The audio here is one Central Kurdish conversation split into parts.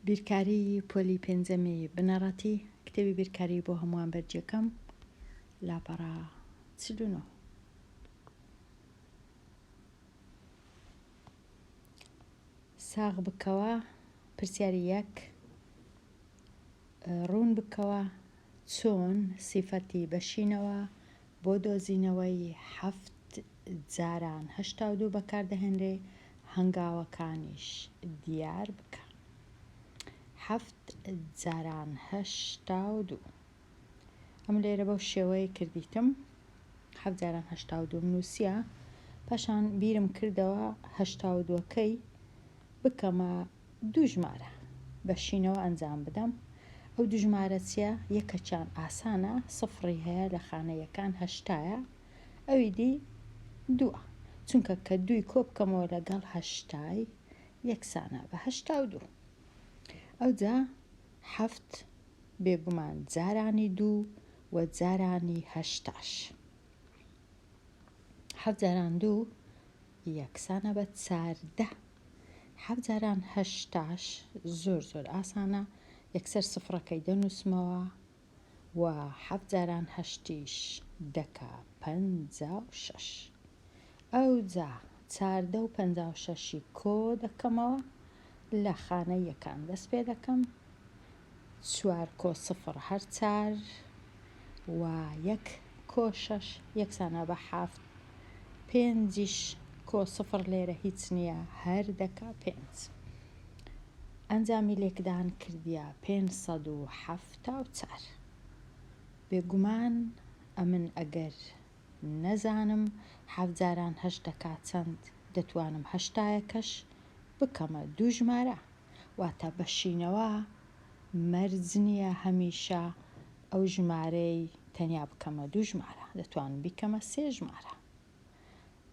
بیرکاری پۆلی پێنجەمی بنەڕەتی کتێبی بیرکاری بۆ هەمووان بەرگیەکەم لاپەڕە 49. ساغ بکەوە پرسیاری یەک ڕوون بکەوە چۆن سیفەتی بەشینەوە بۆ دۆزینەوەی حەفت جاران 82 بەکاردەهێنرێ هەنگاوەکانیش دیار بکە. حەفت جاران 82 ئەم لێرە بەو شێوەیە کردیتم حەفت جاران 82 م نووسیە پاشان بیرم کردەوە هەشتا و دووەکەی بکەمە دوو ژمارە بەشینەوە ئەنجام بدەم ئەو دوو ژمارە چیە یەکەکیان ئاسانە سفڕی هەیە لە خانە یەکان هەشتایە ئەوی دی دووە چونکە کە دووی کۆ بکەمەوە لەگەڵ هەشتای یەکسانە بە 82 ئەوجا حەفت بێگومان جارانی دوو و جارانی هەشتاش حەفت جاران دوو یەکسانە بە 14. حەفت جاران هەشتاش زۆر زۆر ئاسانە یەکسەر سفڕەکەی دەنووسمەوە و حەفت جاران هەشتیش دەکا 56. ئەوجا 14 و 56ی کۆ دەکەمەوە لە خانە یەکان دەست پێ دەکەم چوار کۆ سفڕ هەر چار و یەک کۆ شەش یەکسانە بە حەفت پێنجیش کۆ سفڕ لێرە هیچ نییە هەر دەکا پێنج ئەنجامی لێکدان کردیە 574. بێگومان ئەمن ئەگەر نەزانم حەفت جاران هەشت دەکا چەند دەتوانم هەشتایەکەش بکەمە دوو ژمارە واتە بەشینەوە مەرج نییە هەمیشە ئەو ژمارەی تەنیا بکەمە دوو ژمارە دەتوانم بیکەمە سێ ژمارە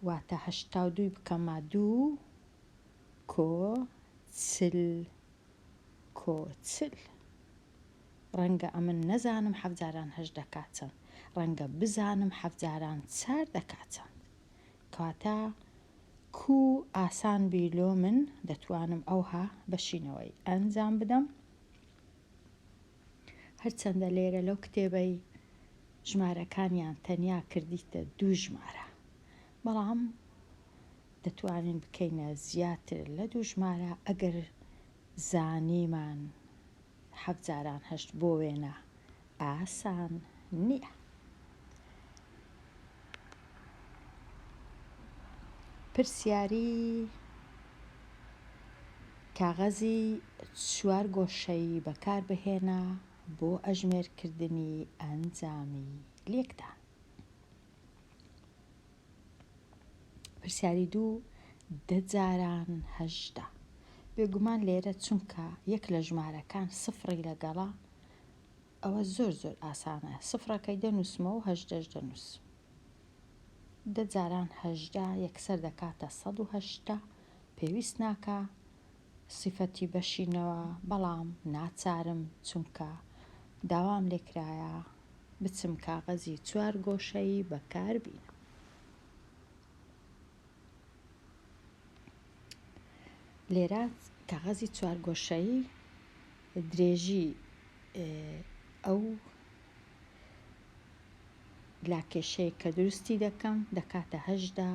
واتە 82ی بکەمە دوو کۆ 40 کۆ 40. ڕەنگە ئەمن نەزانم حەفت جاران هەشت دەکات چەند ڕەنگە بزانم حەفت جاران چار دەکات چەند کەواتە کوو ئاسان بی لۆ من دەتوانم ئەوها بەشینەوەی ئەنجام بدەم هەرچەندە لێرە لەو کتێبەی ژمارەکانیان تەنیا کردیتە دوو ژمارە بەڵام دەتوانین بکەینە زیاتر لە دوو ژمارە ئەگەر زانیمان حەفت جاران هەشت بۆ وێنە ئاسان نییە. پرسیاری کاغەزی چوار گۆشەیی بەکاربهێنە بۆ ئەژمێرکردنی ئەنجامی لێکدان. پرسیاری دوو، دە جاران 18. بێگومان لێرە چونکە یەک لە ژمارەکان سفڕی لەگەڵە ئەوە زۆر زۆر ئاسانە سفڕەکەی دەنووسمەوە و هەژدەش دەنووسم. دە جاران 18 یەکسەر دەکاتە 180 پێویست ناکا سیفەتی بەشینەوە بەڵام ناچارم چونکە داوام لێکرایە بچم کاغەزی چوار گۆشەیی بەکار بینم. لێرە کاغەزی چوارگۆشەیی درێژی ئەو لاکێشەیە کە دروستی دەکەم دەکاتە 18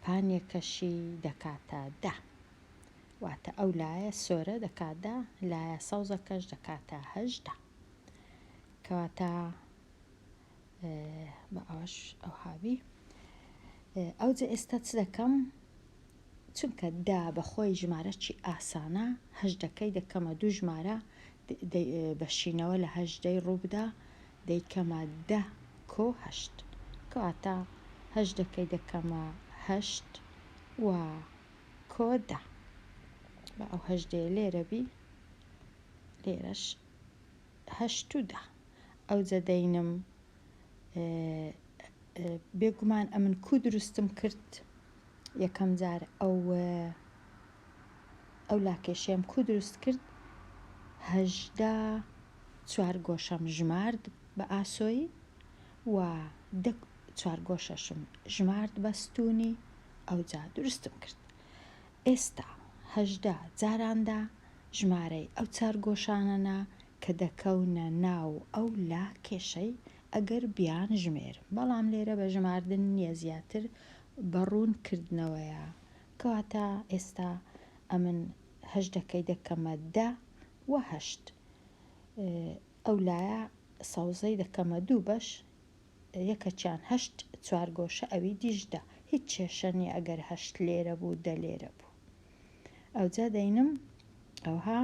پانیەکەشی دەکاتە دە واتە ئەو لایە سۆرە دەکات دە لایە سەوزەکەش دەکاتە 18 کەواتە بە ئەوەش ئەوهابی ئەوجە ئێستا چ دەکەم چونکە دا بەخۆی ژمارەکی ئاسانە هەژدەکەی دەکەمە دوو ژمارە بەشینەوە لە هەژدەی ڕووبدا دەیکەمە دە کۆ هەشت کەواتە هەژدەکەی دەکەمە هەشت و کۆ دە بە ئەو هەژدەیە لێرە بی لێرەش هەشت و دە ئەوجە دەینم بێگومان ئەمن کو دروستم کرد یەکەم جار ئەو ئەو لاکێشەیەم کو دروست کرد 18 چوار گۆشەم ژمارد بە ئاسۆیی و دە چوار گۆشەشم ژمارد بە ستونی ئەوجا دروستم کرد ئێستا 18 جاراندا. ژمارەی ئەو چارگۆشانەنە کە دەکەونە ناو ئەو لاکێشەی ئەگەر بیان ژمێرم بەڵام لێرە بە ژماردن نیە زیاتر بە ڕوون کردنەوەیە کەواتە ئێستا ئەمن هەژدەکەی دەکەمە دە و هەشت ئەو لایە سەوزەی دەکەمە دوو بەش یەکەکیان هەشت چوارگۆشە ئەوی دیش دە هیچ کێشە نیە ئەگەر هەشت لێرە بوو دە لێرە بوو ئەوجا دەینم ئەوها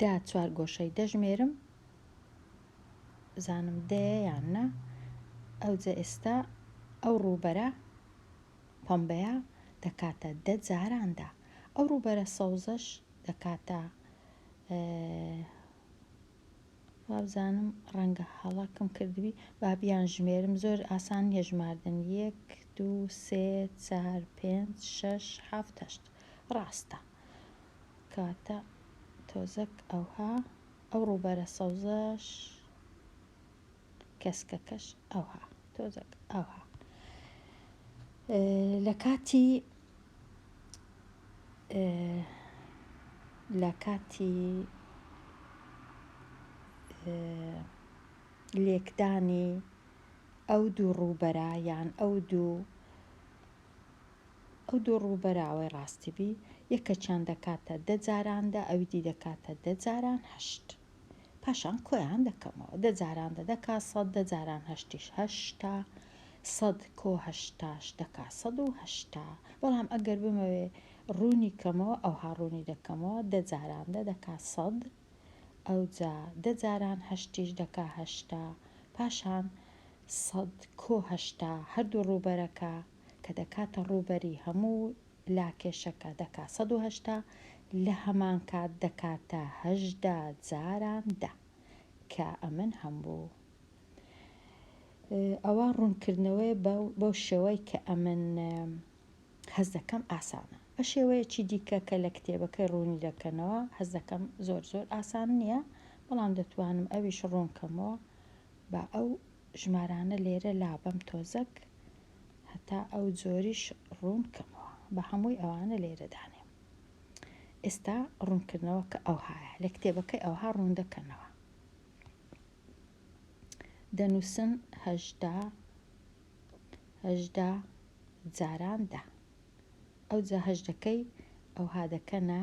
دە چوارگۆشەی دەژمێرم بزانم دەیە یان نا ئەوجە ئێستا ئەو ڕووبەرە پەمبەیە دەکاتە دە جاران دە ئەو ڕووبەرە سەوزەش دەکاتە وابزانم ڕەنگە هەڵەکم کردبی با بیان ژمێرم زۆر ئاسان نیە ژماردن یەک دوو سێ چار پێنج شەش حەفت هەشت ڕاستە کەواتە تۆزەک ئەوها ئەو ڕووبەرە سەوزەش کەسکەکەش ئەوها تۆزەک ئەوها لە کاتی لە کاتی لێکدانی ئەو دوو ڕووبەرە یان ئەو دوو ئەو دوو ڕووبەرە ئەوەی ڕاستی بی یەکەکیان دەکاتە دە جاران دە ئەوی دی دەکاتە دە جاران هەشت پاشان کۆیان دەکەمەوە دە جاران دە دەکا سەد دە جاران هەشتیش هەشتا سەد کۆ هەشتاش دەکا 180 بەڵام ئەگەر بمەوێ ڕوونی کەمەوە ئەوها ڕوونی دەکەمەوە دە جاران دە دەکا سەد ئەوجا دە جاران هەشتیش دەکا هەشتا پاشان سەد کۆ هەشتا هەردوو ڕووبەرەکە کە دەکاتە ڕووبەری هەموو لاکێشەکە دەکا 180 لە هەمان کات دەکاتە 18 جاران دە کە ئەمن هەمبوو. ئەوە ڕوونکردنەوەیە بەو شێوەی کە ئەمن هەست دەکەم ئاسانە. بە شێوەیەکی دیکە کە لە کتێبەکەی ڕوونی دەکەنەوە هەست دەکەم زۆر زۆر ئاسان نییە، بەڵام دەتوانم ئەویش ڕوون کەمەوە. با ئەو ژمارانە لێرە لابەم تۆزەک هەتا ئەو جۆریش ڕوون کەمەوە. با هەمووی ئەوانە لێرە دانێم. ئێستا ڕوونکردنەوەکە ئەوهایە. لە کتێبەکەی ئەوها ڕوون دەکەنەوە. دەنووسن 18 18 جاران دە. ئەوجا هەژدەکەی ئەوها دەکەنە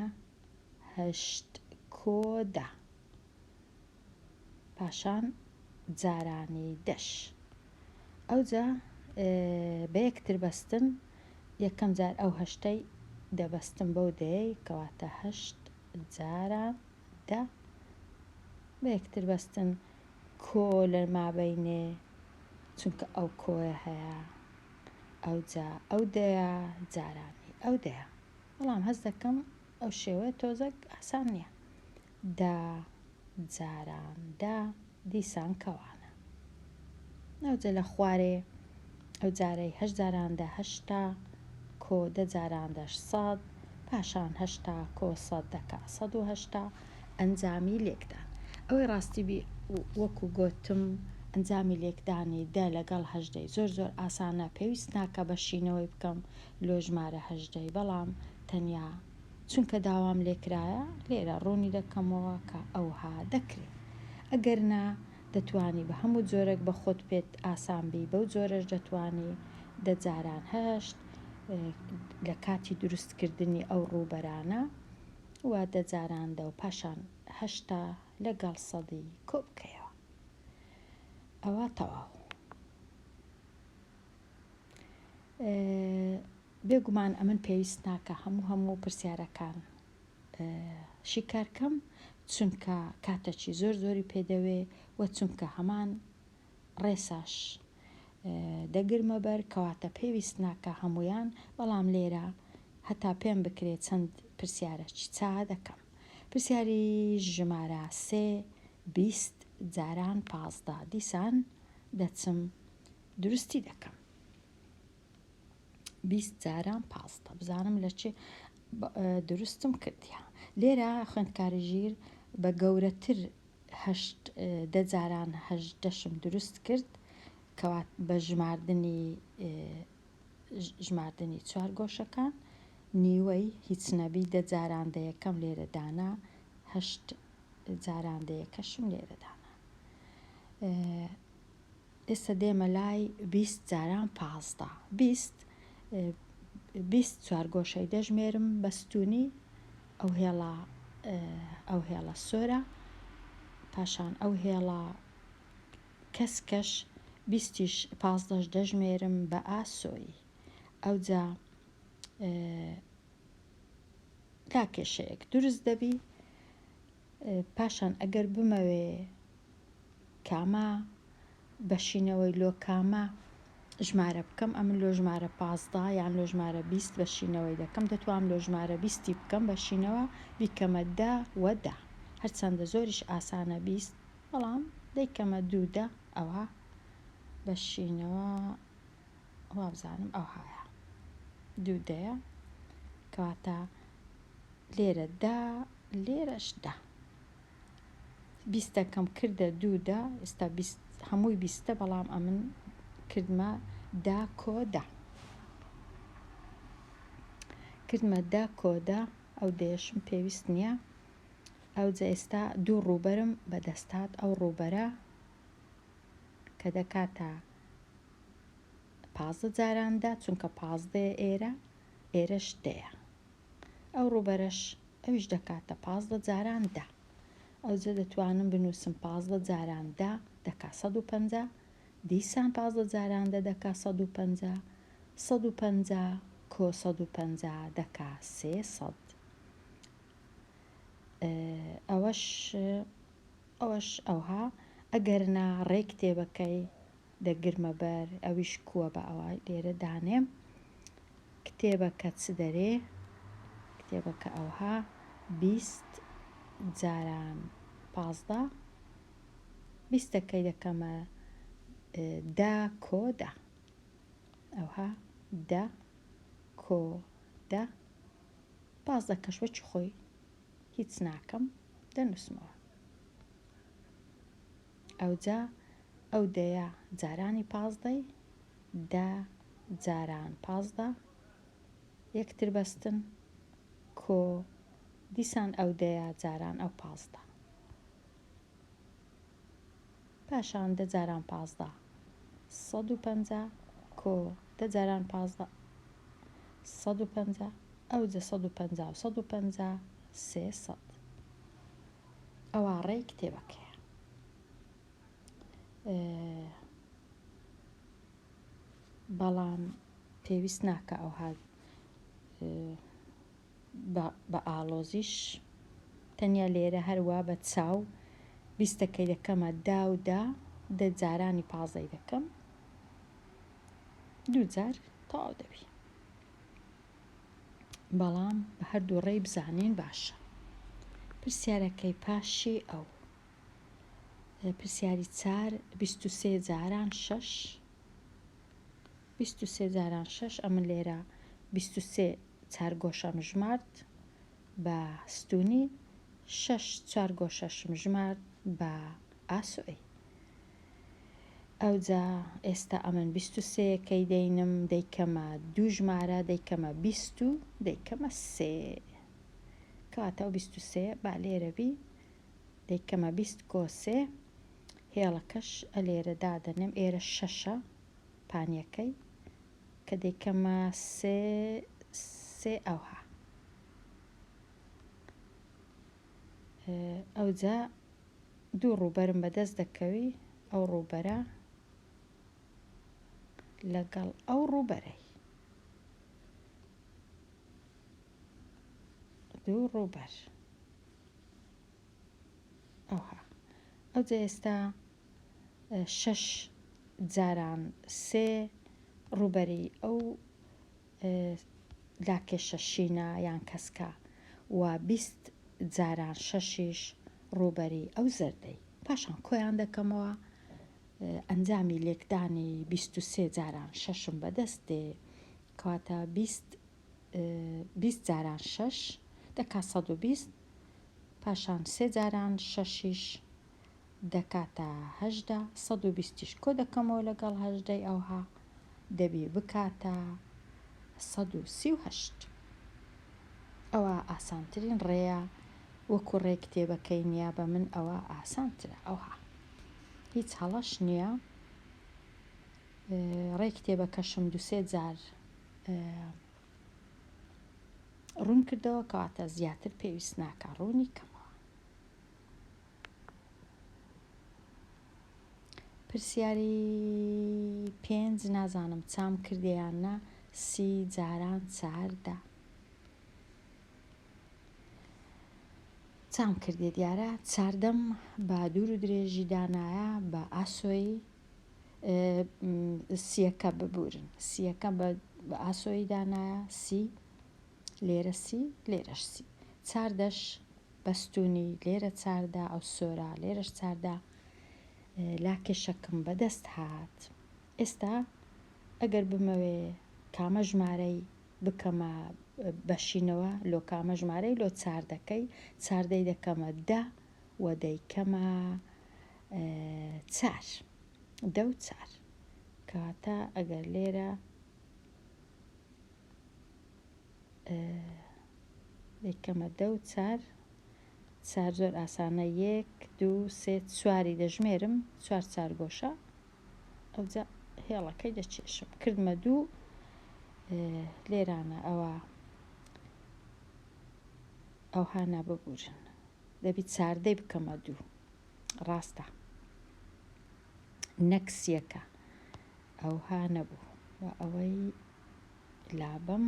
هەشت کۆ دە. پاشان جارانی دەش. ئەوجا بە یەکتر بەستن یەکەم جار ئەو هەشتەی دەبەستم بەو دەیەی کەواتە هەشت جاران دە بە یەکتر بەستن کۆ لە مابەینێ چونکە ئەو کۆیە هەیە ئەوجا ئەو دەیە جارانی ئەو دەیە بەڵام هەست دەکەم ئەو شێوەیە تۆزەک ئاسان نییە دە جاران دە دیسان کەوانە ئەوجە لە خوارێ ئەو جارەی هەشت جاران دە هەشتا کۆ دە جاران دەش سەد پاشان هەشتا کۆ سەد دەکا 180 ئەنجامی لێکدان ئەوەی ڕاستی بی وەکو گۆتم ئەنجامی لێکدانی دە لەگەڵ هەژدەی زۆر زۆر ئاسانە پێویست ناکا بەشینەوەی بکەم لۆ ژمارە هەژدەی بەڵام تەنیا چونکە داوام لێکرایە لێرە ڕوونی دەکەمەوە کە ئەوها دەکرێ ئەگەر نا دەتوانی بە هەموو جۆرەک بە خۆت پێت ئاسان بی بەو جۆرەش دەتوانی دە جاران هەشت لە کاتی دروست کردنی ئەو ڕووبەرانە و دە جاران دە و پاشان هەشتا لە گەڵ سەدی کۆ بکەیەوە ئەوە تەواو. بێگومان ئەمن پێویست ناکا هەموو هەموو پرسیارەکان شیکار کەم چونکە کاتەکی زۆر زۆری پێدەوێ و چونکە هەمان ڕێساش دەگرمە بەر کەواتە پێویست ناکا هەموویان بەڵام لێرە هەتا پێم بکرێ چەند پرسیارەکی چا دەکەم پرسیاری ژمارە سێ 20 جاران 15 دیسان دەچم دروستی دەکەم. 20 جاران 15 بزانم لە چێ دروستم کردیە لێرە خوێندکاری ژیر بە گەورەتر هەشت دە جاران هەژدەشم دروست کرد کەوات بە ژماردنی ژماردنی چوار گۆشەکان. نیوەی هیچ نەبی دە جاران دەیەکەم لێرە دانا هەشت جاران دەیەکەشم لێرە دانا. ئێستا دێمە لای 20 جاران 15 20 20 چوارگۆشەی دەژمێرم بە ستونی ئەو هێڵە ئەو هێڵە سۆرە پاشان ئەو هێڵە کەسکەش بیستیش پازدەش دەژمێرم بە ئاسۆیی ئەوجا لاکێشەیەک دروست دەبی پاشان ئەگەر بمەوێ کامە بەشینەوەی لۆ کامە ژمارە بکەم ئەمن لۆ ژمارە 15 یان لۆ ژمارە 20 بەشینەوەی دەکەم دەتوام لۆ ژمارە بیستی بکەم بەشینەوە بیکەمە دە وە دە هەرچەندە زۆریش ئاسانە 20 بەڵام دەیکەمە دوو دە ئەوە بەشینەوە وابزانم ئەوهایە دوو دەیە کەواتە لێرە دە لێرەش دە بیستەکەم کردە دوو دە ئێستا بیست هەمووی بیستە بەڵام ئەمن کردمە دە کۆ دە کردمە دە کۆ دە ئەو دەیەشم پێویست نییە ئەوجە ئێستا دوو ڕووبەرم بەدەست هات ئەو ڕووبەرە کە دەکاتە 15 جاران دە چونکە پازدەیە ئێرە ئێرەش دەیە ئەو ڕووبەرەش ئەویش دەکاتە 15 جاران دە ئەوجە دەتوانم بنووسم 15 جاران دە دەکا 150 دیسان 15 جاران دە دەکا 150 150 کۆ 150 دەکا 300 ئەوەش ئەوەش ئەوها ئەگەرنا ڕێی کتێبەکەی دەگرمە بەر ئەویش کووە بە ئەوە لێرە دانێم کتێبەکە چ دەرێ کتێبەکە ئەوها 20 جاران 15 بیستەکەی دەکەمە دە کۆ دە ئەوها دە کۆ دە پازدەکەش وەکی خۆی هیچ ناکەم دەنووسمەوە ئەوجا ئەو دەیە جارانی پازدەی دە جاران پازدە یەکتر بەستن کۆ دیسان ئەو دەیە جاران ئەو پازدە پاشان دە جاران 15 150 کۆ دە جاران 15 150 ئەوجە 150 و 150 300 ئەوە ڕێی کتێبەکەیە. بەڵام پێویست ناکە ئەوها بە ئاڵۆزیش تەنیا لێرە هەروا بە چاو بیستەکەی دەکەمە دا و دا دە جارانی پازدەی دەکەم دوو جار تەواو دەبی. بەڵام بە هەردوو ڕێی بزانین باشە. پرسیارەکەی پاشی ئەو. پرسیاری چار 23 جاران شەش 23 جاران شەش ئەمن لێرە 23 چارگۆشەم ژمارد بە ستونی شەش چوارگۆشەشم ژمارد بە ئاسۆی. ئەوجا ئێستا ئەمن 23 کەی دەینم دەیکەمە دوو ژمارە دەیکەمە 20 و دەیکەمە سێ کەواتە ئەو 23 با لێرە بی دەیکەمە 20 کۆ سێ هێڵەکەش ئەلێرە دادەنێم ئێرە شەشە پانیەکەی کە دەیکەمە سێ سێ ئەوها ئەوجا دوو ڕووبەرم بەدەست دەکەوی ئەو ڕووبەرە لەگەڵ ئەو ڕووبەرەی دوو ڕووبەر ئەوها ئەوجا ئێستا شەش جاران سێ ڕووبەری ئەو لاکێشە شینە یان کەسکە و 20 جاران شەشیش ڕووبەری ئەو زەردەی. پاشان کۆیان دەکەمەوە ئەنجامی لێکدانی 23 جاران شەشم بەدەست دێ کەواتە 20 20 جاران شەش دەکا 120 پاشان سێ جاران شەشیش دەکاتە هەژدە 120یش کۆ دەکەمەوە لەگەڵ هەژدەی ئەوها دەبی بکاتە 138. ئەوە ئاسانترین ڕێیە وەکو ڕێ کتێبەکەی نیە بە من ئەوە ئاسانترە ئەوها هیچ هەڵەش نیە ڕێ کتێبەکەشم دوسێ جار ڕوون کردەوە کەواتە زیاتر پێویست ناکا ڕوونی کەمەوە. پرسیاری پێنج نازانم چام کردێ یان نا سی جاران 14 چام کردێ دیارە چاردەم بە دوور و درێژی دانایە بە ئاسۆی سیەکە ببورن سیەکە بە ئاسۆی دانایە سی لێرە سی لێرەش سی چاردەش بەستونی لێرە 14 ئەو سۆرە لێرەش 14 لاکێشەکم بەدەست هات ئێستا ئەگەر بمەوێ کامە ژمارەی بکەمە بەشینەوە لۆ کامە ژمارەی لۆ چاردەکەی چاردەی دەکەمە دە و دەیکەمە چار دە و چار کەواتە ئەگەر لێرە دەیکەمە دە و چار چار زۆر ئاسانە یەک دوو سێ چواری دەژمێرم چوار چار گۆشە ئەوجا هێڵەکەی دەچێشم کردمە دوو لێرانە ئەوە ئەوها ناببورن دەبی چاردەی بکەمە دوو ڕاستە نەک سیەکە ئەوها نەبوو و ئەوەی لابەم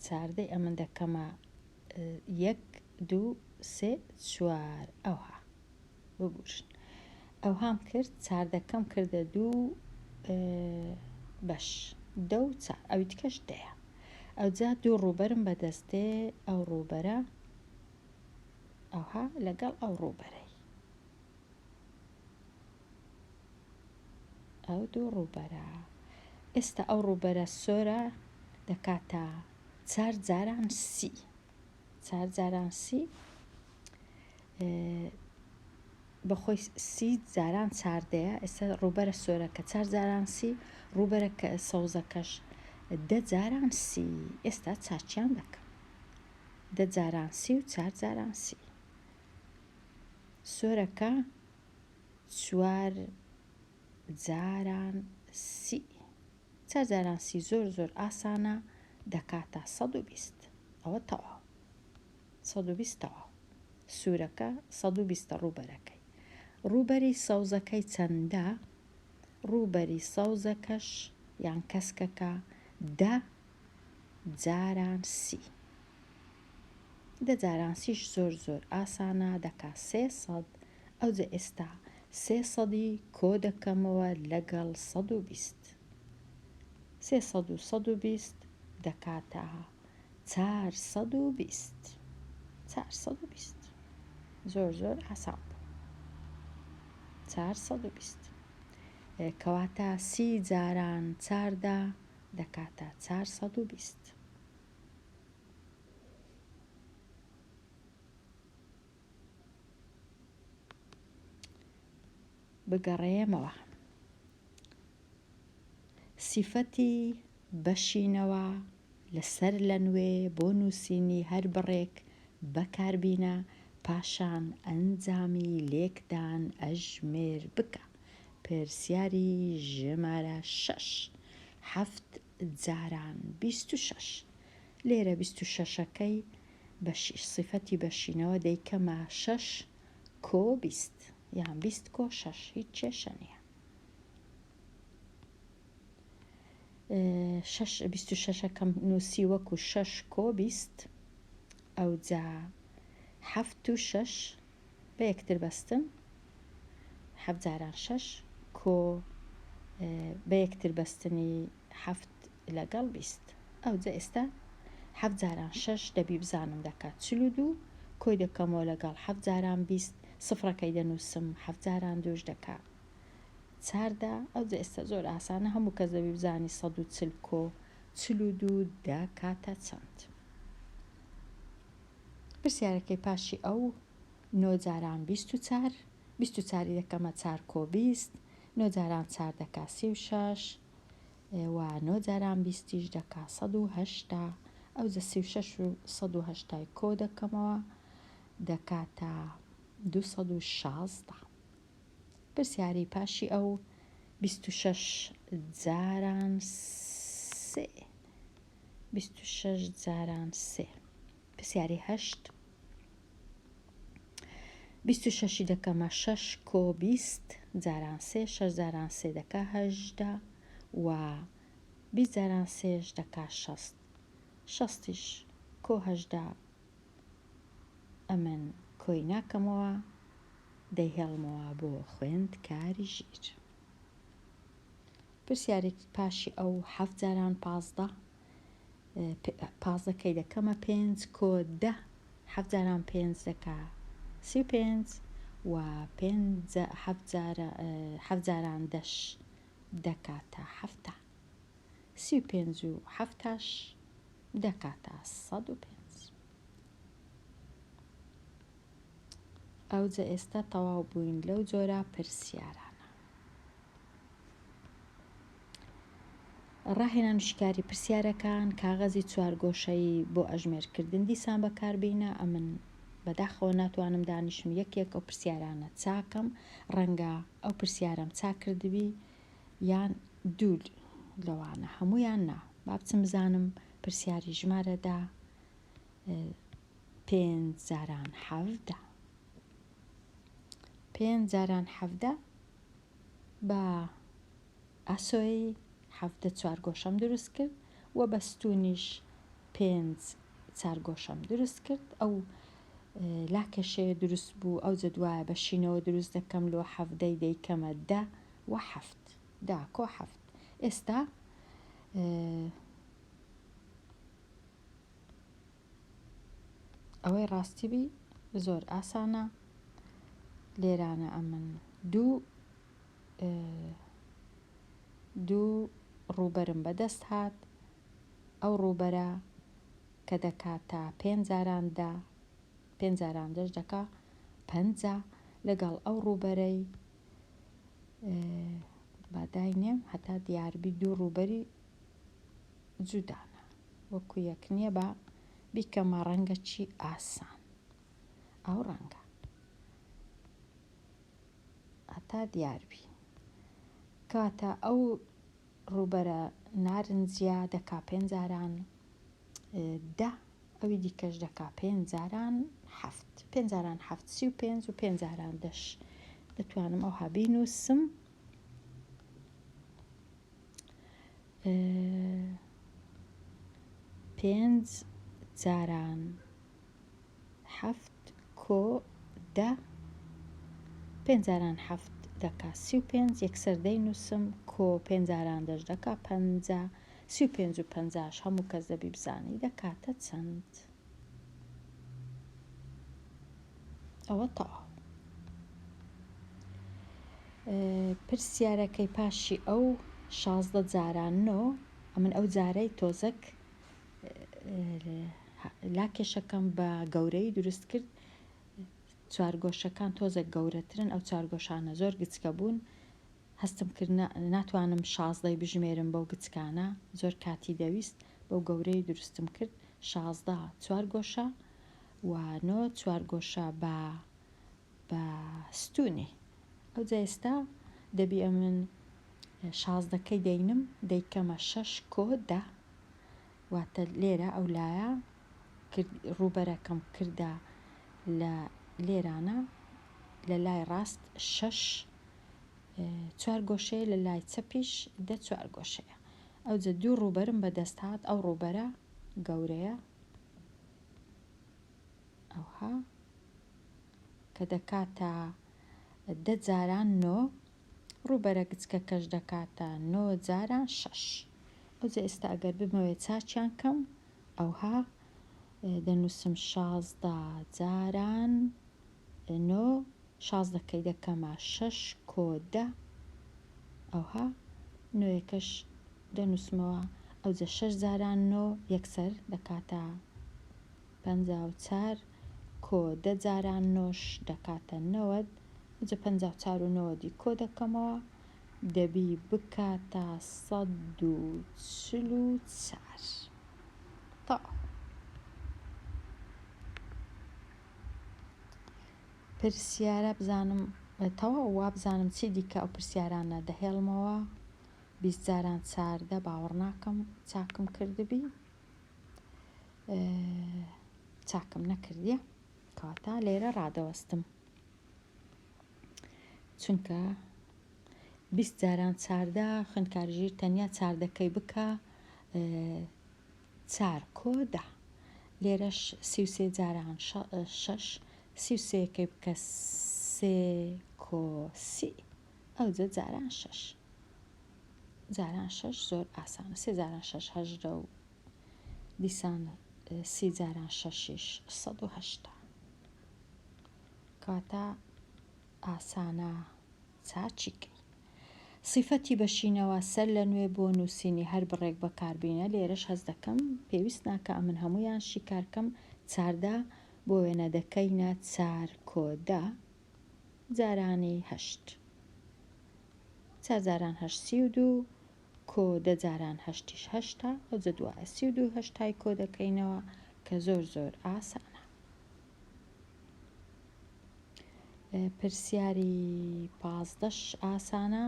چاردەی ئەمن دەکەمە یەک دوو سێ چوار ئەوها ببورن ئەوهام کرد چاردەکەم کردە دوو بەش دە و چار ئەوی دیکەش دەیە ئەوجا دوو ڕووبەرم بەدەست دێ ئەو ڕووبەرە ئەوها لەگەڵ ئەو ڕووبەرەی ئەو دوو ڕووبەرە ئێستا ئەو ڕووبەرە سۆرە دەکاتە چار جاران سی چار جاران سی بەخۆی سی جاران چاردەیە ئێستا ڕووبەرە سۆرەکە چار جاران سی ڕووبەرە سەوزەکەش دە جاران سی ئێستا چاچیان دەکەم دە جاران سی و چار جاران سی سۆرەکە چوار جاران سی چار جاران سی زۆر زۆر ئاسانە دەکاتە 120 ئەوە تەواو 120 تەواو سوورەکە 120 ڕووبەرەکەی ڕووبەری سەوزەکەی چەندە ڕووبەری سەوزەکەش یان کەسکەکە دە جاران سی دە جاران سیش زۆر زۆر ئاسانە دەکا 300 ئەوجە ئێستا سێ سەدی کۆ دەکەمەوە لەگەڵ 120 سێ سەد و 120 دەکاتە 420 420 زۆر زۆر ئاسان بوو 420 کەواتە سی جاران چاردە دەکاتە 420. بگەڕێمەوە سیفەتی بەشینەوە لە سەر لە نوێ بۆ نووسینی هەر بڕێک بەکاربینە پاشان ئەنجامی لێکدان ئەژمێر بکە پرسیاری ژمارە شەش حەفت جاران 26 لێرە 26ەکەی بەشی سیفەتی بەشینەوە دەیکەمە شەش کۆ 20 یان 20 کۆ شەش هیچ کێشە نییە. شەش 26ەکەم نووسی وەکو شەش کۆ 20 ئەوجا حەفت و شەش بە یەکتر بەستن حەفت جاران شەش کۆ بە یەکتر بەستنی حەفت لەگەڵ 20 ئەوجا ئێستا حەفت جاران شەش دەبی بزانم دەکات 42 کۆی دەکەمەوە لەگەڵ حەفت جاران 20 سفرەکەی دەنووسم حەفت جاران دووش دەکات چاردە ئەوجا ئێستا زۆر ئاسانە هەموو کەس دەبی بزانی 140 کۆ 42 دەکاتە چەند پرسیارەکەی پاشی ئەو نۆ جاران 24 24ی دەکەمە چار کۆ 20. نۆ جاران چار دەکا 36 و نۆ جاران بیستیش دەکا 180. ئەوجە 36 و 180ی کۆ دەکەمەوە دەکاتە 216. پرسیاری پاشی ئەو 26 جاران سێ، 26 جاران سێ. پرسیاری هەشت، 26ی دەکەمە شەش کۆ 20 جاران سێ، شەش جاران سێ دەکا 18 و 20 جاران سێش دەکا 60. شەستیش کۆ 18 ئەمن کۆی ناکەمەوە، دەیهێڵمەوە بۆ خوێندکاری ژیر. پرسیارێکی پاشی ئەو حەفت جاران 15، پازدەکەی دەکەمە پێنج کۆ 10، حەفت جاران پێنج دەکا 35 و پێنج حەفت جاران دەش دەکاتە 70. 35 و حەفتاش دەکاتە 105. ئەوجە ئێستا تەواو بووین لەو جۆرە پرسیارانە. ڕاهێنان و شیکاری پرسیارەکان، کاغەزی چوارگۆشەیی بۆ ئەژمێرکردن دیسان بەکاربینە. ئەمن بەداخەوە ناتوانم دانیشم یەک یەک ئەو پرسیارانە چاکەم، ڕەنگە ئەو پرسیارەم چاک کردبی یان دوو لەوانە، هەمویان نا. با بچم بزانم پرسیاری ژمارەدا پێنج جاران 17، پێنج جاران 17 بە ئاسۆی 17 چوارگۆشەم دروست کرد و بە ستونیش پێنج چارگۆشەم دروست کرد. ئەو لاکەشەیە دروست بوو. ئەو جەدوایە بە شینەوە دروست دەکەم لۆ حەڤدەی دەیکەمە 10 و حەفت، 10 کۆ حەفت. ئێستا ئەوەی ڕاستی بی زۆر ئاسانە. لێرانە ئەمن دوو ڕووبەرم بەدەست هات. ئەو ڕووبەرە کە دەکاتە پێنج جاران 10، پێنج جاران دەش دەکا 50، لەگەڵ ئەو ڕووبەرەی باداینێم هەتا دیاربی دوو ڕووبەری جودانە وەکو یەک نییە. با بیکەمە ڕەنگە چی ئاسان، ئەو ڕەنگە هەتا دیاربی. کاتە ئەو ڕووبەرە نارنجیا دەکا پێنج جاران 10، ئەوی دیکەش دەکا پێنج جاران حەفت. پێنج جاران حەفت 35 و پێنج جاران دەش دەتوانم ئەوها بینووسم. پێنج جاران حەفت کۆ 10، پێنج جاران حەفت دەکا 35، یەکسەر دەینووسم کۆ پێنج جاران دەش دەکا 50. 35 و پەنجاش هەموو کەس دەبی بزانی دەکاتە چەند. ئەوە تەواو. پرسیارەکەی پاشی ئەو 16 جاران نۆ، ئەمن ئەو جارەی تۆزەک لاکێشەکەم بە گەورەی دروست کرد. چوارگۆشەکان تۆزێک گەورەترن، ئەو چوارگۆشانە زۆر گچکە بوون، هەستم کرد ناتوانم شازدەی بژمێرم بەو گچکانە، زۆر کاتی دەویست، بەو گەورەی دروستم کرد. 16 چوارگۆشە و نۆ چوارگۆشە بە ستونی. ئەو جا ئێستا دەبی ئەمن شازدەکەی دەینم دەیکەمە شەش کۆ 10، واتە لێرە ئەو لایە ڕووبەرەکەم کردە لە لێرانە لە لای ڕاست شەش چوار گۆشەیە، لە لای چەپیش 10 چوار گۆشەیە. ئەو جە دوو ڕووبەرم بەدەست هات. ئەو ڕووبەرە گەورەیە ئەوها کە دەکاتە 10 جاران نۆ، ڕووبەرە گچکەکەش دەکاتە نۆ جاران شەش. ئەوجە ئێستا ئەگەر بمەوێت چاکیان کەم ئەوها دەنووسم 16 جاران نۆ، شازدەکەی دەکەمە شەش کۆ 10، ئەوها نۆیەکەش دەنووسمەوە. ئەوجە شەش جاران نۆ یەکسەر دەکاتە 54 کۆ 10 جاران نۆش دەکاتە 90. ئەوجە 54 و نەوەدی کۆ دەکەمەوە. دەبی بکاتە 144. تەواو. پرسیارە بزانم تەواو وابزانم چی دیکە ئەو پرسیارانە دەهێڵمەوە 20 جاران 14 باوەڕ ناکەم چاکم کردبی چاکم نەکردیە کەواتە لێرە ڕادەوەستم چونکە 20 جاران 14 خوێندکار ژیر تەنیا چاردەکەی بکە چار کۆ دە. لێرەش 33 جاران شەش 33ەکەی بکە سێ کۆ سی ئەوجە جاران شەش جاران شەش زۆر ئاسانە سێ جاران شەش 18 و دیسان سی جاران شەشیش 180 کەواتە ئاسانە چاکی کەی. سیفەتی بەشینەوە سەر لە نوێ بۆ نووسینی هەر بڕێک بەکاربینە لێرەش هەست دەکەم پێویست ناکا ئەمن هەموویان شیکار کەم 14 بۆ وێنە دەکەینە چار کۆ دە جارانی هەشت چار جاران هەشت 32 کۆ دە جاران هەشتیش 80 ئەوجە دوایە 32 هەشتای کۆ دەکەینەوە کە زۆر زۆر ئاسانە. پرسیاری پازدەش ئاسانە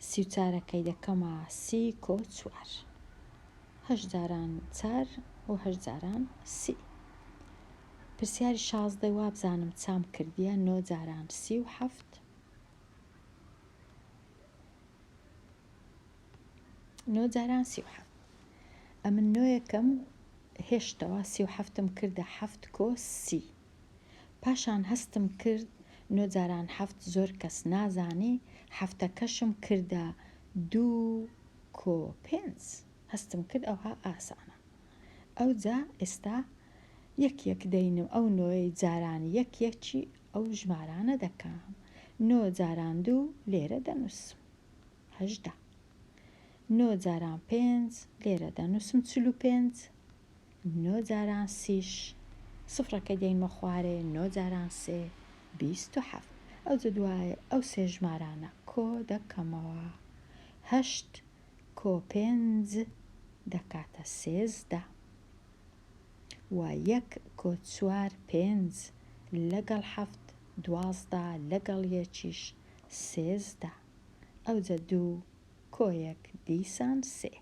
سی و چارەکەی دەکەمە سی کۆ چوار هەشت جاران چار و هەشت جاران سی. پرسیاری شازدەی وابزانم چام کردیە نۆ جاران 37 نۆ جاران 37 ئەمن نۆیەکەم هێشتەوە 37م کردە حەفت کۆ سی پاشان هەستم کرد نۆ جاران حەفت زۆر کەس نازانی حەفتەکەشم کردە دوو کۆ پێنج هەستم کرد ئەوها ئاسانە ئەوجا ئێستا یەک یەک دەینم ئەو نۆیەی جاران یەک یەکی ئەو ژمارانە دەکەم نۆ جاران دوو لێرە دەنووسم 18 نۆ جاران پێنج لێرە دەنووسم 45 نۆ جاران سیش سفرەکەی دەینمە خوارێ نۆ جاران سێ 27 ئەوجە دوایە ئەو سێ ژمارانە کۆ دەکەمەوە هەشت کۆ پێنج دەکاتە 13 و یەک کۆ چوار پێنج لەگەڵ حەفت 12 لەگەڵ یەکیش 13 ئەوجە دوو کۆ یەک دیسان سێ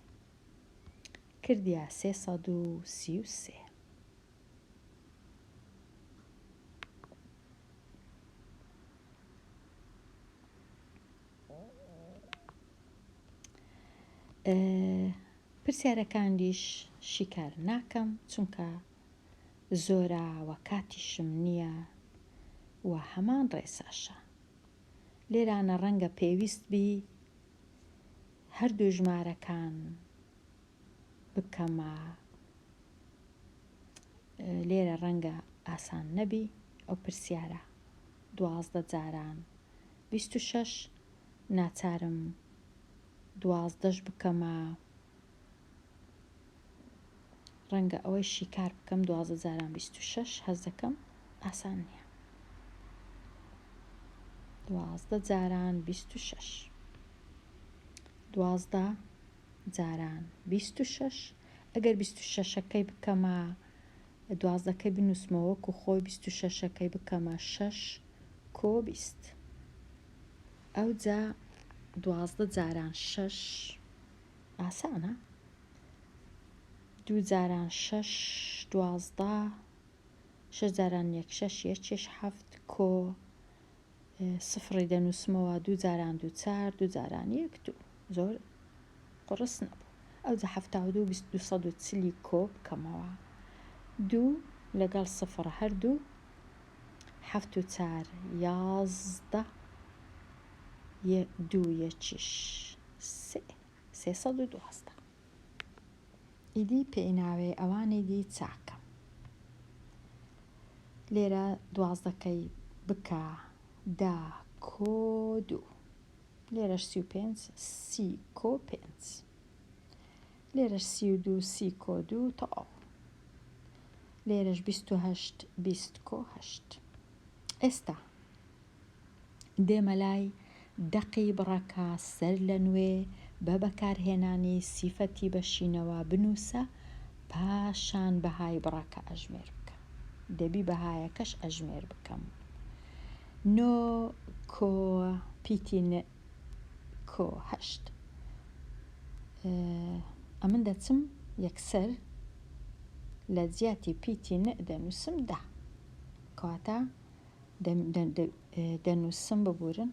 کردیا 333. پرسیارەکانیش شیکار ناکەم چونکە زۆرە و کاتیشم نییە و هەمان ڕێساشە. لێرانە ڕەنگە پێویست بی هەردوو ژمارەکان بکەمە لێرە ڕەنگە ئاسان نەبی ئەو پرسیارە 12 جاران 26 ناچارم دوازدەش بکەمە ڕەنگە ئەوەی شیکار بکەم 12 جاران 26 هەست دەکەم ئاسان نییە 12 جاران 26 12 جاران 26 ئەگەر 26ەکەی بکەمە دوازدەکەی بنووسمەوە وەکو خۆی 26ەکەی بکەمە 6 کۆ 20 ئەوجا 12 جاران 6 ئاسانە دوو جاران شەش 12 شەش جاران یەک شەش یەکیش حەفت کۆ سفڕی دەنووسمەوە دوو جاران دوو چار دوو جاران یەک دوو زۆر قوڕس نەبوو ئەوجا 72 240 کۆ بکەمەوە دوو لەگەڵ سفر هەردوو حەفت و چار 11 دوو یەکیش سێ 312 ئیدی پێی ناوێ ئەوانی دی چاکەم لێرە دوازدەکەی بکە دە کۆ دوو لێرەش 35 سی کۆ پێنج لێرەش 32 سی کۆ دوو تەواو لێرەش 28 20 کۆ هەشت ئێستا دێمە لای. دەقی بڕەکە سەر لە نوێ بە بەکارهێنانی سیفەتی بەشینەوە بنووسە، پاشان بەهای بڕەکە ئەژمێر بکە. دەبی بەهایەکەش ئەژمێر بکەم. نۆ کۆ پیتی ن کۆ هەشت. ئەمن دەچم یەکسەر لە جیاتی پیتی ن دەنووسم دە. کەواتە دەنووسم ببورن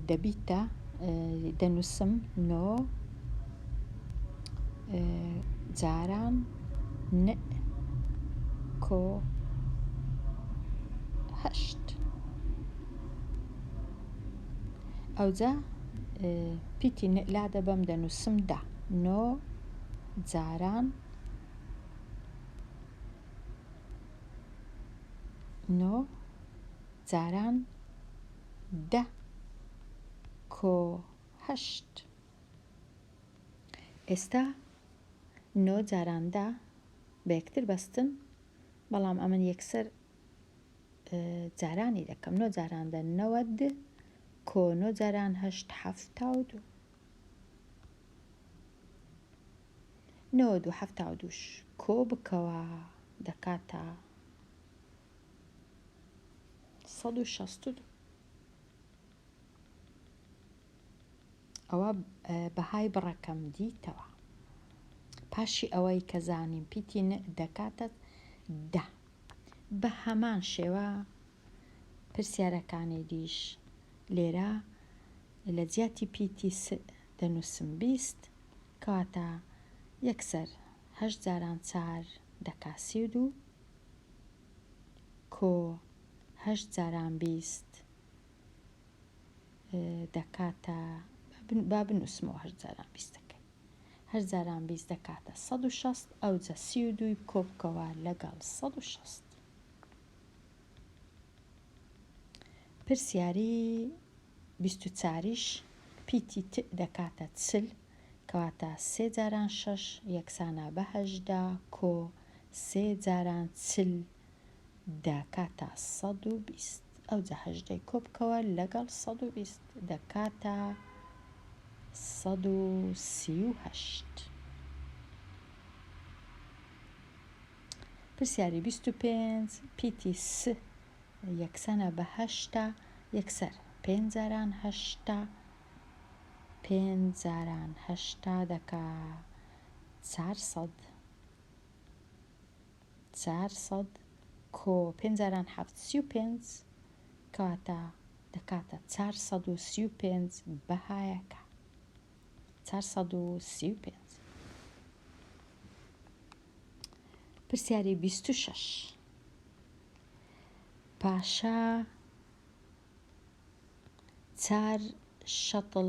دەبیتە دەنووسم نۆ جاران ن کۆ هەشت. ئەوجا پیتی ن لادەبەم دەنووسم دە. نۆ جاران نۆ جاران دە کۆ هەشت. ئێستا نۆ جاران دە بە یەکتر بەستن، بەڵام ئەمن یەکسەر جارانی دەکەم. نۆ جاران دە 90 کۆ نۆ جاران هەشت 72. 90 و 72ش کۆ بکەوە دەکاتە 162. ئەوە بەهای بڕەکەم دیتەوە. پاشی ئەوەی کە زانیم پیتی ن دەکاتە دە. بە هەمان شێوە پرسیارەکانی دیش لێرە لە جیاتی پیتی س دەنووسم 20، کەواتە یەکسەر هەشت جاران چار دەکا 32 کۆ هەشت جاران 20 دەکاتە، با بنووسمەوە هەشت جاران بیستەکەی. هەشت جاران 20 دەکاتە 160، ئەوجە 32ی کۆ بکەوە لەگەڵ 160. پرسیاری 24یش پیتی ت دەکاتە 40، کەواتە سێ جاران شەش یەکسانە بە 18 کۆ سێ جاران 40 دەکاتە 120. ئەوجە هەژدەی کۆ بکەوە لەگەڵ 120 دەکاتە 138. پرسیاری 25 پیتی س یەکسانە بە هەشتا، یەکسەر پێنج جاران هەشتا، پێنج جاران هەشتا دەکا 400، 400 کۆ پێنج جاران حەفت 35، کەواتە دەکاتە 435 بەهایەکە. 435. پرسیاری 26 پاشا چار شەتڵ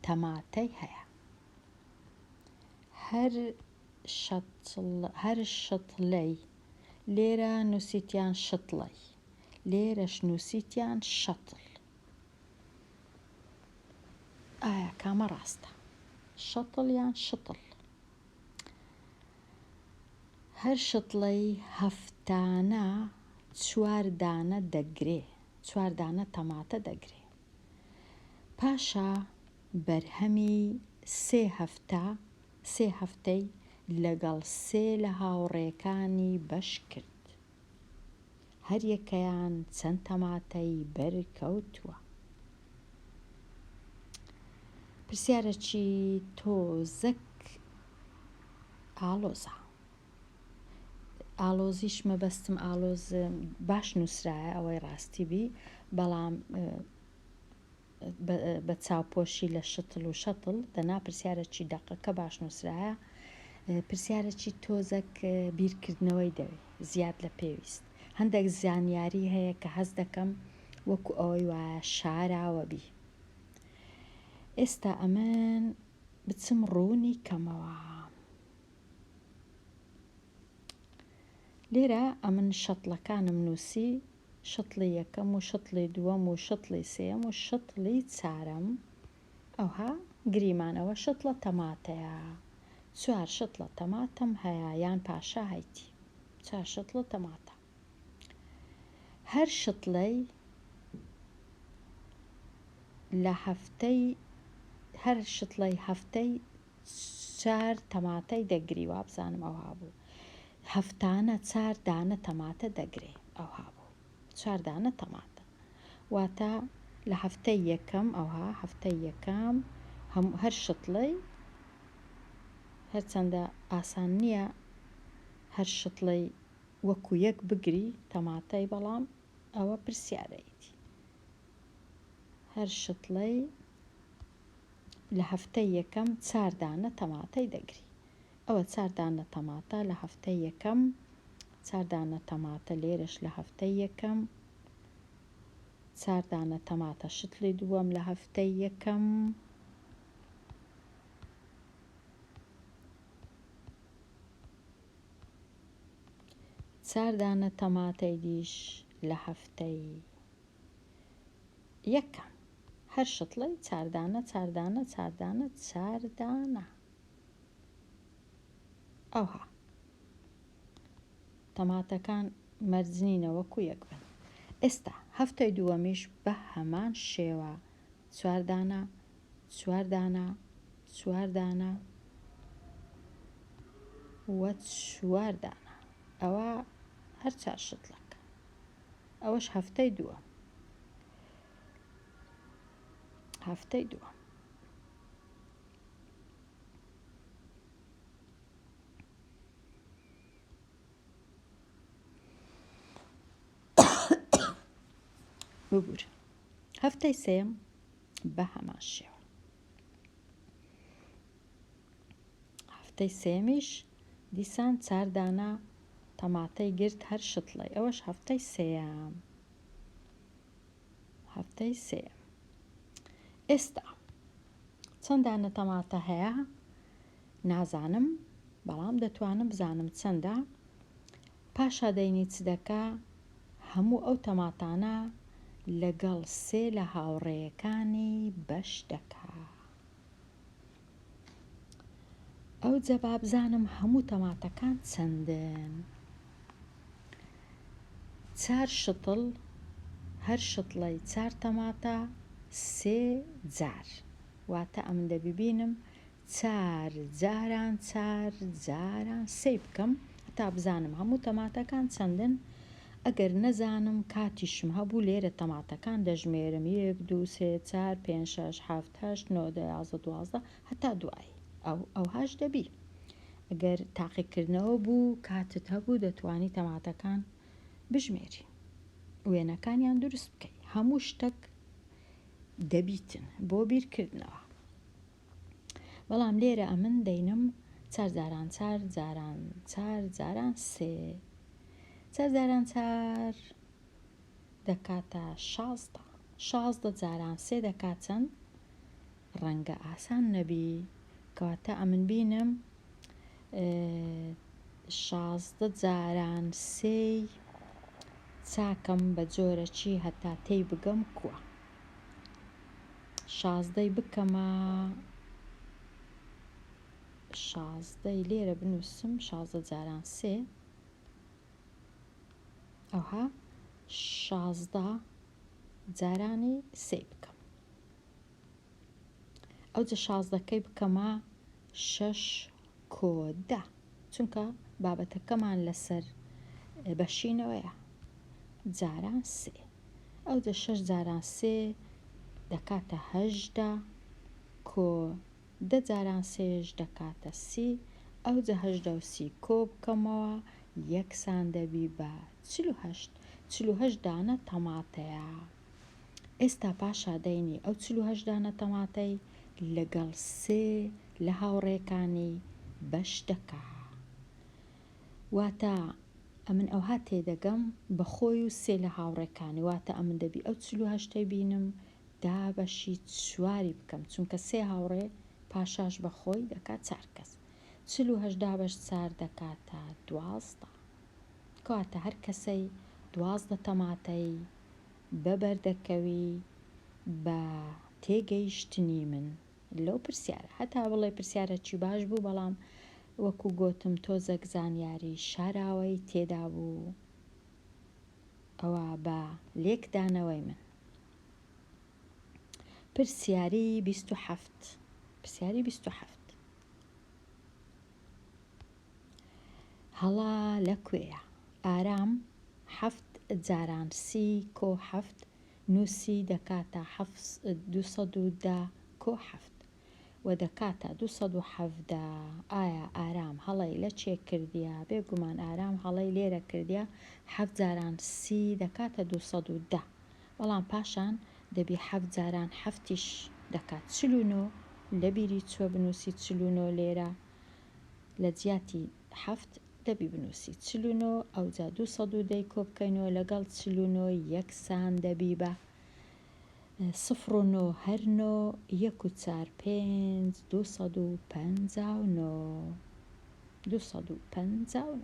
تەماتەی هەیە. هەر شەتڵ هەر شەتڵەی لێرە نووسیتیان شتڵەی، لێرەش نووسیتیان شەتڵ. ئایا کامە ڕاستە؟ شەتڵ یان شتڵ؟ هەر شتڵەی هەفتانە چوار دانە دەگرێ، چوار دانە تەماتە دەگرێ. پاشا بەرهەمی سێ هەفتە سێ هەفتەی لەگەڵ سێ لە هاوڕێکانی بەش کرد. هەریەکەیان چەند تەماتەی بەر کەوتووە؟ پرسیارەکی تۆزەک ئاڵۆزە. ئاڵۆزیش مەبەستم ئاڵۆز باش نووسرایە ئەوەی ڕاستی بی، بەڵام بە چاوپۆشی لە شتڵ و شەتڵ دەنا پرسیارەکی دەقەکە باش نووسرایە. پرسیارەکی تۆزەک بیرکردنەوەی دەوێ زیاد لە پێویست. هەندێک زانیاری هەیە کە هەست دەکەم وەکو ئەوەی وایە شاراوە بی. ئێستا ئەمن بچم ڕوونی کەمەوە. لێرە ئەمن شەتڵەکانم نووسی، شەتڵی یەکەم و شەتڵی دووەم و شەتڵی سێیەم و شەتڵی چارەم. ئەوها گریمان ئەوە شەتڵە تەماتەیە. چوار شەتڵە تەماتەم هەیە یان پاشا هەیتی. چوار شەتڵە تەماتە. هەر شتڵەی لە هەفتەی هەر شتڵەی هەفتەی چار تەماتەی دەگری وابزانم ئەوها بوو هەفتانە چار دانە تەماتە دەگرێ ئەوها بوو چار دانە تەماتە واتە لە هەفتەی یەکەم ئەوها هەفتەی یەکەم هەم هەر شتڵەی هەرچەندە ئاسان نییە هەر شتڵەی وەکو یەک بگری تەماتەی بەڵام ئەوە پرسیارەیەتی هەر شتڵەی لە هەفتەی یەکەم چار دانە تەماتەی دەگری ئەوە چار دانە تەماتە لە هەفتەی یەکەم چار دانە تەماتە لێرەش لە هەفتەی یەکەم چار دانە تەماتە شتڵی دووەم لە هەفتەی یەکەم چار دانە تەماتەی دیش لە هەفتەی یەکەم. هەر شتڵەی چار دانە چار دانە چار دانە چار دانە. ئەوها. تەماتەکان مەرج نینە وەکو یەک بن. ئێستا هەفتەی دووەمیش بە هەمان شێوە چوار دانە چوار دانە چوار دانە و چوار دانە. ئەوە هەر چار شتڵەکە. ئەوەش هەفتەی دووەم. هەفتەی دووەم. ببورە هەفتەی سێیەم بە هەمان شێوە. هەفتەی سێیەمیش دیسان چار دانە تەماتەی گرت هەر شتڵەی ئەوەش هەفتەی سێیەم هەفتەی سێیەم ئێستا چەند دانە تەماتە هەیە نازانم بەڵام دەتوانم بزانم چەندە پاشا دەینی چ دەکا هەموو ئەو تەماتانە لەگەڵ سێ لە هاوڕێیەکانی بەش دەکا. ئەوجە با بزانم هەموو تەماتەکان چەندن. چار شتڵ، هەر شتڵەی چار تەماتە سێ جار. واتە ئەمن دەبی بینم چار جاران چار جاران سێی بکەم هەتا بزانم هەموو تەماتەکان چەندن. ئەگەر نەزانم کاتیشم هەبوو لێرە تەماتەکان دەژمێرم یەک دوو سێ چار پێنج شەش حەفت هەشت نۆ دە یازدە دوازدە هەتا دوایی ئەو ئەوهاش دەبی ئەگەر تاقیکردنەوە بوو کاتت هەبوو دەتوانی تەماتەکان بژمێری وێنەکانیان دروست بکەی هەموو شتەک دەبیتن بۆ بیرکردنەوە بەڵام لێرە ئەمن دەینم چار جاران چار جاران چار جاران سێ چار جاران چار دەکاتە 16 16 جاران سێ دەکات چەند ڕەنگە ئاسان نەبی کەواتە ئەمن بینم 16 جاران سێی چاکەم بە جۆرەکی هەتا تێی بگەم کووە شازدەی بکەمە شازدەی لێرە بنووسم 16 جاران سێ ئەوها 16 جارانی سێ بکەم ئەوجە شازدەکەی بکەمە شەش کۆ دە چونکە بابەتەکەمان لەسەر بەشینەوەیە جاران سێ ئەوجە شەش جاران سێ دەکاتە 18 کۆ دە جاران سێش دەکاتە سی ئەوجە هەژدە و سی کۆ بکەمەوە یەکسان دەبی بە 48 48 دانە تەماتەیە. ئێستا پاشا دەینی ئەو 48 دانە تەماتەی لەگەڵ سێ لە هاوڕێکانی بەش دەکا. واتە ئەمن ئەوها تێدەگەم بە خۆی و سێ لە هاوڕێکانی واتە ئەمن دەبی ئەو 48ەی بینم دابەشی چواری بکەم چونکە سێ هاوڕێ پاشاش بە خۆی دەکات چار کەس 48 دابەش چار دەکاتە 12 کەواتە هەر کەسەی 12 تەماتەی بەبەر دەکەوی بە تێگەیشتنی من لەو پرسیارە هەتا بڵێ پرسیارەکی باش بوو بەڵام وەکو گۆتم تۆزەک زانیاری شاراوەی تێدا بوو ئەوە بە لێکدانەوەی من. پرسیاری 27 پرسیاری 27 هەڵە لە کوێیە؟ ئارام حەفت جاران سی کۆ حەفت نووسی دەکاتە 210 کۆ حەفت و دەکاتە 217 ئایا ئارام هەڵەی لە چێ کردیە؟ بێگومان ئارام هەڵەی لێرە کردیە حەفت جاران سی دەکاتە 210 بەڵام پاشان دەبی حەفت جاران حەفتیش دەکات 49 لەبیری چوە بنوسی 49 لێرە لە جیاتی حەفت دەبی بنوسی 49 ئەوجا 210 ی کۆبکەینەوە لەگەڵ 49 یەکسان دەبی بە سفر و نۆ هەر نۆ یەک و چار پێنج 259 259.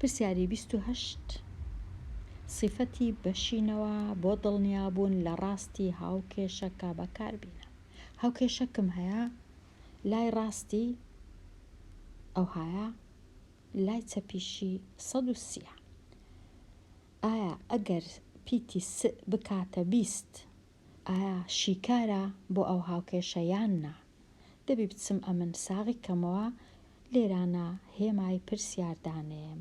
پرسیاری 28 سیفەتی بەشینەوە بۆ دڵنیابوون لە ڕاستی هاوکێشەکە بەکاربینە. هاوکێشەکم هەیە لای ڕاستی ئەوهایە لای چەپیشی 130 ە. ئایا ئەگەر پیتی س بکاتە 20 ئایا شیکارە بۆ ئەو هاوکێشە یان نا؟ دەبی بچم ئەمن ساغی کەمەوە لێرانە هێمای پرسیار دانێم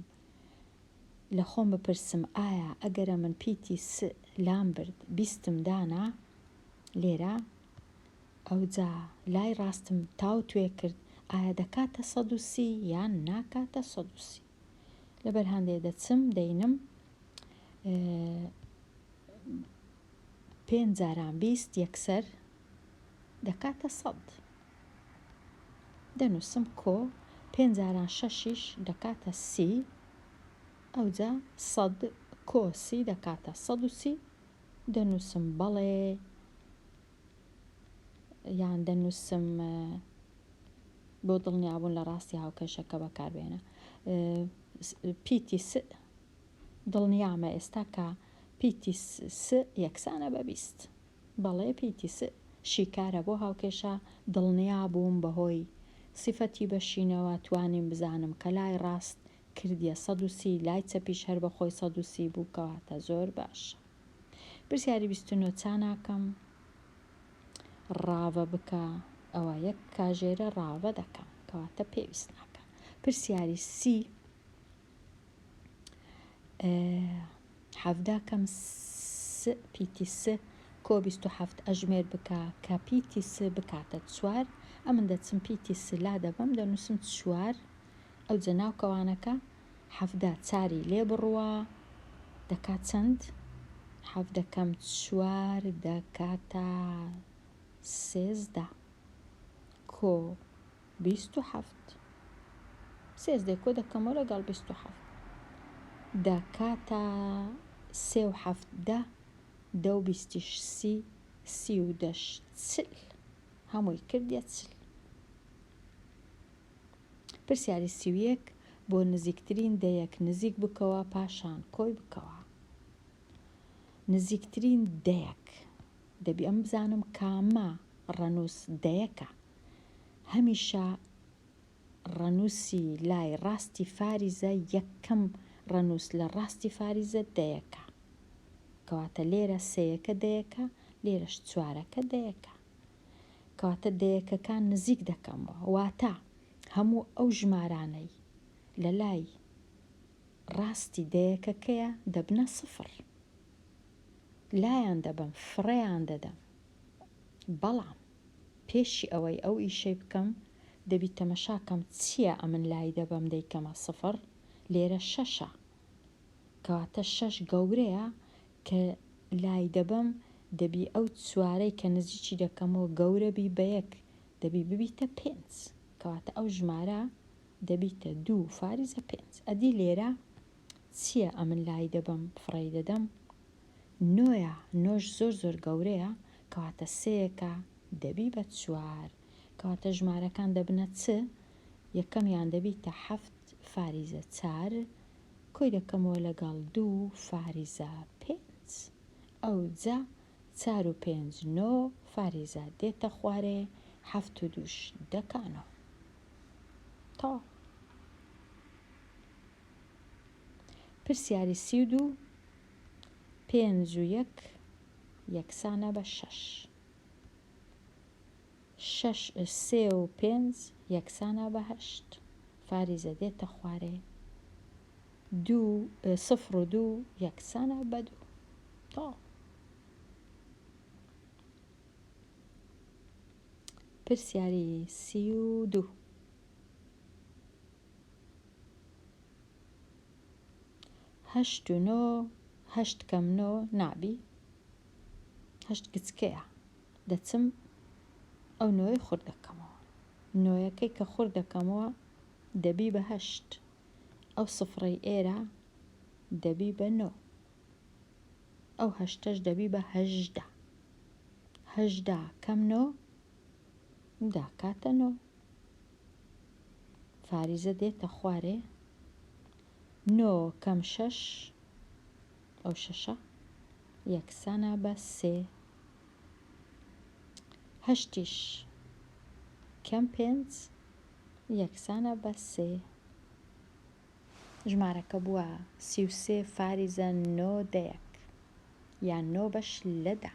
لە خۆم بپرسم ئایا ئەگەر ئەمن پیتی س لام برد بیستم دانا لێرە ئەوجا لای ڕاستم تاوتوێ کرد ئایا دەکاتە 130 یان ناکاتە 130 لەبەر هەندێ دەچم دەینم پێنج جاران 20 یەکسەر دەکاتە سەد. دەنووسم کۆ پێنج جاران شەشیش دەکاتە سی ئەوجا سەد کۆ سی دەکاتە 130 دەنووسم بەڵێ یان دەنووسم بۆ دڵنیابوون لە ڕاستی هاوکێشەکە بەکاربێنە پیتی س دڵنیامە ئێستا کە پیتی س یەکسانە بە 20 بەڵێ پیتی س شیکارە بۆ هاوکێشە دڵنیا بووم بەهۆی سیفەتی بەشینەوە توانیم بزانم کە لای ڕاست کردیە 130 لای چەپیش هەر بەخۆی 130 بوو کەواتە زۆر باشە. پرسیاری 29 چا ناکەم ڕاڤە بکە ئەوە یەک کاژێرە ڕاڤە دەکەم کەواتە پێویست ناکە. پرسیاری سی حەفدا کەم س پیتی س کۆ 27 ئەژمێر بکە کە پیتی س بکاتە چوار ئەمن دەچم پیتی س لا دەبەم دەنووسم چوار ئەوجە ناو کەوانەکە حەفدا چاری لێ بڕوا دەکات چەند؟ حەفدە کەم چوار دەکاتە سێزدە کۆ 27 سێزدەی کۆ دەکەمەوە لەگەڵ 27 دەکاتە سێ و حەفت دە دە و بیستیش سی سی و دەش چل هەمووی کردیە چل. پرسیاری 31 بۆ نزیکترین دەیەک نزیک بکەوە پاشان کۆی بکەوە. نزیکترین دەیەک دەبی ئەم بزانم کامە ڕەنووس دەیەکە. هەمیشە ڕەنووسی لای ڕاستی فاریزە یەکەم ڕەنووس لە ڕاستی فاریزە دەیەکە. کەواتە لێرە سێیەکە دەیەکە لێرەش چوارەکە دەیەکە. کەواتە دەیەکەکان نزیک دەکەمەوە واتە هەموو ئەو ژمارانەی لە لای ڕاستی دەیەکەکەیە دەبنە سفر. لایان دەبەم فڕێیان دەدەم. بەڵام پێشی ئەوەی ئەو ئیشەی بکەم دەبی تەمەشاکەم چییە ئەمن لای دەبەم دەیکەمە سفر لێرە شەشە کەواتە شەش گەورەیە کە لای دەبەم دەبی ئەو چوارەی کە نزیکی دەکەمەوە گەورە بی بە یەک دەبی ببیتە پێنج کەواتە ئەو ژمارە دەبیتە دوو فاریزە پێنج ئەدی لێرە چییە ئەمن لای دەبەم فڕێی دەدەم نۆیە نۆش زۆر زۆر گەورەیە کەواتە سێیەکە دەبی بە چوار کەواتە ژمارەکان دەبنە چ یەکەمیان دەبیتە حەفت فاریزە چار کۆی دەکەمەوە لەگەڵ دوو فاریزە پێنج ئەوجا چار و پێنج نۆ فاریزە دێتە خوارێ حەفت و دووش دەکا نۆ تەواو. پرسیاری 32. پێنج و یەک یەکسانە بە شەش. شەش سێ و پێنج یەکسانە بە هەشت. فاریزە دێتە خوارێ. دوو سفر و دوو یەکسانە بە دوو. تەواو. پرسیاری 32. هەشت و نۆ هەشت کەم نۆ نابی هەشت گچکەیە دەچم ئەو نۆیە خورد دەکەمەوە نۆیەکەی کە خورد دەکەمەوە دەبی بە هەشت ئەو سفرەی ئێرە دەبی بە نۆ ئەو هەشتەش دەبی بە 18 18 کەم نۆ داکاتە نۆ فاریزە دێتە خوارێ نۆ کەم شەش ئەو شەشە یەکسانە بە سێ هەشتیش کەم پێنج یەکسانە بە سێ ژمارەکە بووە 33 فاریزە نۆ دەیەک یان نۆ بەش لە دە.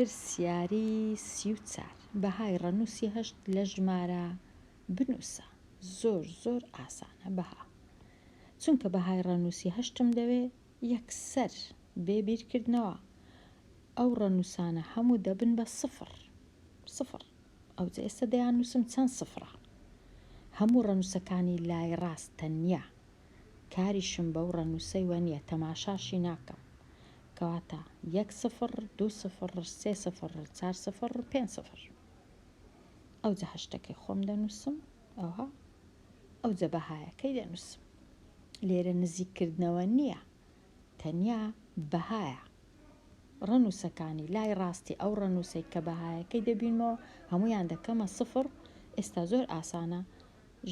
پرسیاری 34 بەهای ڕەنووسی هەشت لە ژمارە بنووسە زۆر زۆر ئاسانە بەها چونکە بەهای ڕەنووسی هەشتم دەوێ یەکسەر بێ بیرکردنەوە ئەو ڕەنووسانە هەموو دەبن بە سفر سفر ئەوجە ئێستا دەیاننووسم چەند سفرە هەموو ڕەنووسەکانی لای ڕاست تەنیا کاریشم بەو ڕەنووسەیوە نییە تەماشاشی ناکەم کەواتە یەک سفر دوو سفر سێ سفر چار سفر پێنج سفر ئەوجە هەشتەکەی خۆم دەنووسم ئەوها ئەوجە بەهایەکەی دەنووسم لێرە نزیککردنەوە نییە تەنیا بەهایە ڕەنووسەکانی لای ڕاستی ئەو ڕەنووسەی کە بەهایەکەی دەبینمەوە هەموویان دەکەمە سفر، ئێستا زۆر ئاسانە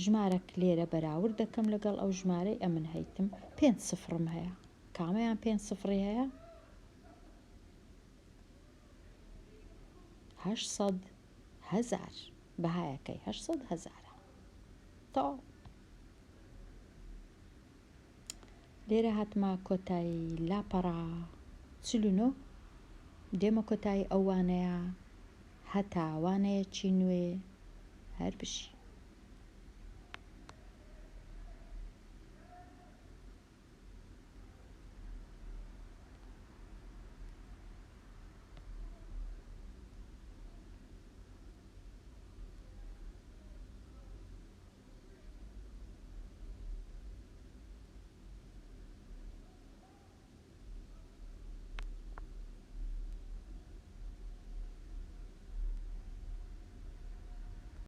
ژمارەک لێرە بەراورد دەکەم لەگەڵ ئەو ژمارەی ئەمن هەیتم پێنج سفرم هەیە کامەیان پێنج سفری هەیە؟ 800 هەزار بەهایەکەی 800 هەزارە تەواو. لێرە هاتمە کۆتایی لاپەڕە 49 دێمە کۆتایی ئەو وانەیە هەتا وانەیەکی نوێ هەر بژی.